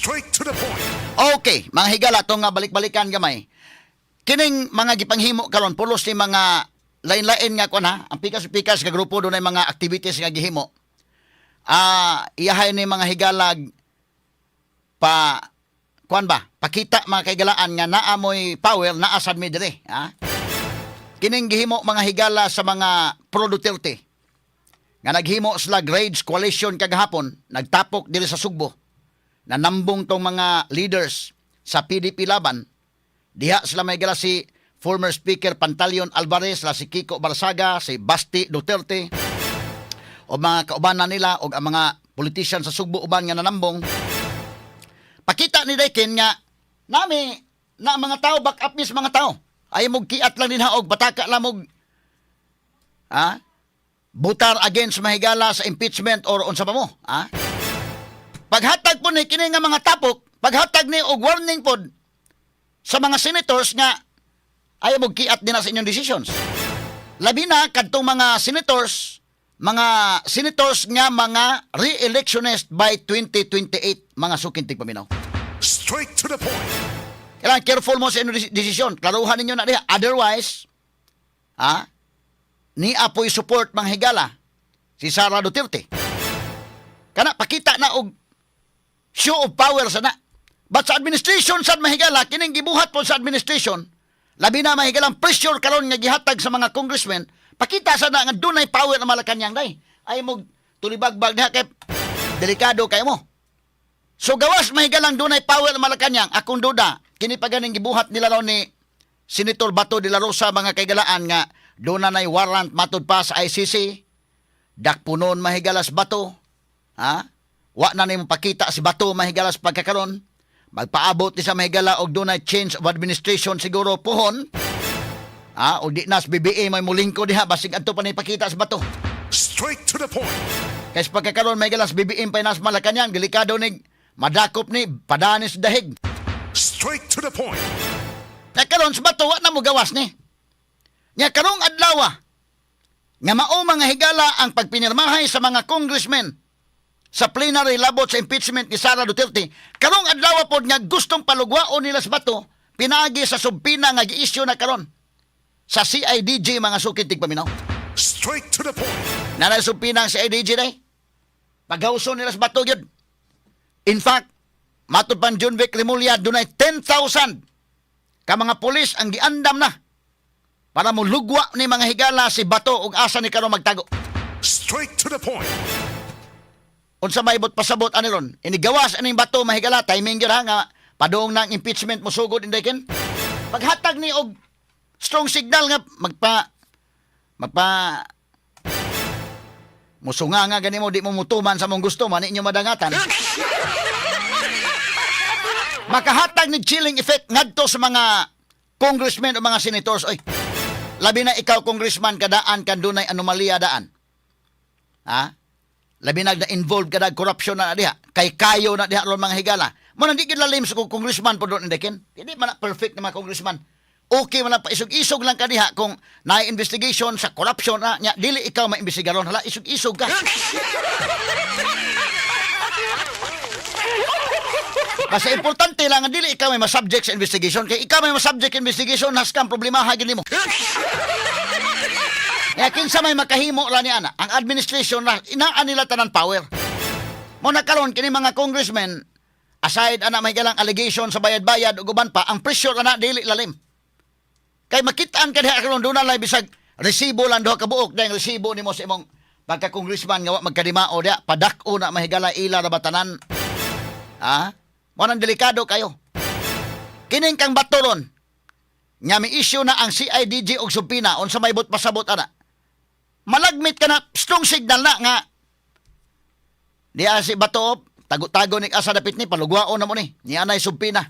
Straight to the point. Okay, mga higala, itong nga balik-balikan gamay. Kining mga gipanghimo karon pulos ni mga lain-lain nga kuan ha, ang pikas-pikas nga grupo dunay mga activities nga gihimo. Iyahay ni mga higalag pa kuan ba? Pakita mga kaigalaan nga naa moy power, naa sad mi diri, ha? Kining gihimo, mga higala, sa mga pro Duterte nga naghimo sila Rage Coalition kagahapon, nagtapok diri sa Sugbo. Nanambong tong mga leaders sa PDP Laban. Diha sila may gala si former Speaker Pantaleon Alvarez, la si Kiko Barsaga, si Basti Duterte, o mga kaubanan nila o ang mga politician sa Sugbo uban nga nanambong. Pakita ni Dekin nga nami na mga tao, back up mis mga tao. Ay mog kiat lang din ha og bataka lang og ha butar against mahigala sa impeachment or unsa pa mo, ha? Paghatag po ni kini nga mga tapok, paghatag ni og warning pod sa mga senators nga ayaw mo kiat din na sa inyong decisions. Labi na kadtong mga senators nga mga re-electionist by 2028, mga suking tigpaminaw. Straight to the point. Kailangan careful mo sa inyong desisyon. Klaruhan ninyo na diha. Otherwise, ha, ni apoy support mga higala si Sara Duterte. Kana pakita na og show of power sana. But sa administration sad mahigala, kining gibuhat po sa administration, labi na mahigalang pressure karon nga gihatag sa mga congressmen, pakita sana nga dunay power na Malacanang day. Ay mo tulibagbag diha kay delikado kayo mo. So gawas mahigalang dunay power na Malacanang, akong duda, kini pa ganing gibuhat nila raw ni Senator Bato de la Rosa, mga kaigalaan, nga doon na nay warrant matud pa sa ICC, dakpunon mahigalas Bato, ha? Wa na nimo pakita si Bato mahigalas pagkakaron. Magpaabot ni sa mahigala og dunay change of administration siguro pohon. Ha? O di nas BBM may mulingko diha basig adto pa ni pakita sa Bato. Straight to the point. Kay sa pagkakaron mahigalas BBM pa nas Malacanang, delikado ni madakop ni padanis dahig. Straight to the point. Nya karon sa Bato wa na mo gawas ni. Nya karong adlaw nga mao mga higala ang pagpinirmahay sa mga congressmen sa plenary labot sa impeachment ni Sara Duterte, karong adlaw pod nga gustong palugwaon nila sa Bato pinaagi sa subpoena nga gi-issue na karon sa CIDG, mga suking tigpaminaw. Straight to the point. Nanay subpoena ang CIDG day. Pagawson nila sa Bato gyud. In fact, matod pan John Vic Remulla, dunay 10,000 ka mga pulis ang giandam na para mo lugwa ni mga higala si Bato ug asa ni karon magtago. Straight to the point. Unsa may but pasabot ani ron? Inigawas aning Bato mahigala, timing gyud ha nga padung ng impeachment mo sugod inday ken. Paghatag ni og strong signal nga magpa magpa musunga nga gani mo, di mo mutuman sa mong gusto man inyo madangatan. Makahatag ni chilling effect ngadto sa mga congressmen o mga senators oy. Labi na ikaw congressman kadaan kan dunay anomalya daan. Ha? Labi na na-involved ka na corruption na diha. Kay kayo na diha ron mga higala. Mo nang di gid lalim sa kung congressman po doon indekin. Hindi man na perfect na mga congressman. Okay man lang pa isog-isog lang ka diha kung na investigation sa corruption na nya dili ikaw maimbestigaron, hala, isog-isog ka. Basta importante lang nga dili ikaw may masubject sa investigation, kay ikaw may masubject investigation has kang problema ha gid nimo. Kaya kinsa may makahimo ra ni ana, ang administration ra inaan nila tanan power. Mo na karon kini mga congressmen, aside ana may galang allegation sa bayad-bayad ug uban pa, ang pressure ana dili lalim. Kay makitaan ka diha karon doon na bisag resibo lang duha ka buok dahil resibo nimo sa imong pagka-congressman nga wa magkadimao diha padak-o na mahigala ila ra ba tanan. Ha? Mo nang delikado kayo. Kining kang Batoron nga mi issue na ang CIDG og subpoena, unsa may but pasabot ana? Malagmit ka na strong signal na nga diya si Bato tago-tago ni asa dapit ni palugwaon na mo ni ni anay subpoena.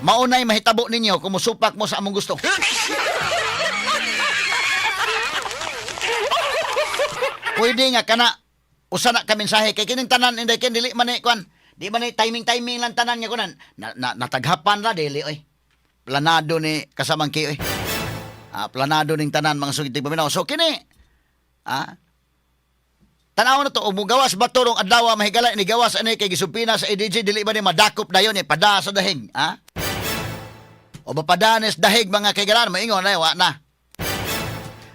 Maunay mahitabo ninyo kung musupak mo sa among gusto. Pwede nga kana usa na ka mensahe kay kining tanan inday ken dili man ni kwan. Di man ni timing timing lang tanan nga kunan. Na nataghapan ra dili oy. Planado ni kasamang ki oy. Planado ning tanan mga sugiti paminaw. So kini Tanaw na to, og mugawas ba to rong adlaw, mahigala ni gawas ani kay gisubpoena sa ADG, dili ba ni madakop dayon ni pada sa dahig, ha? O mapadanes dahig, mga kaigalan, maingon na wa na.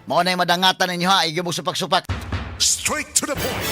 Mao na madangatan ninyo ha, igibog supak-supak. Straight to the point.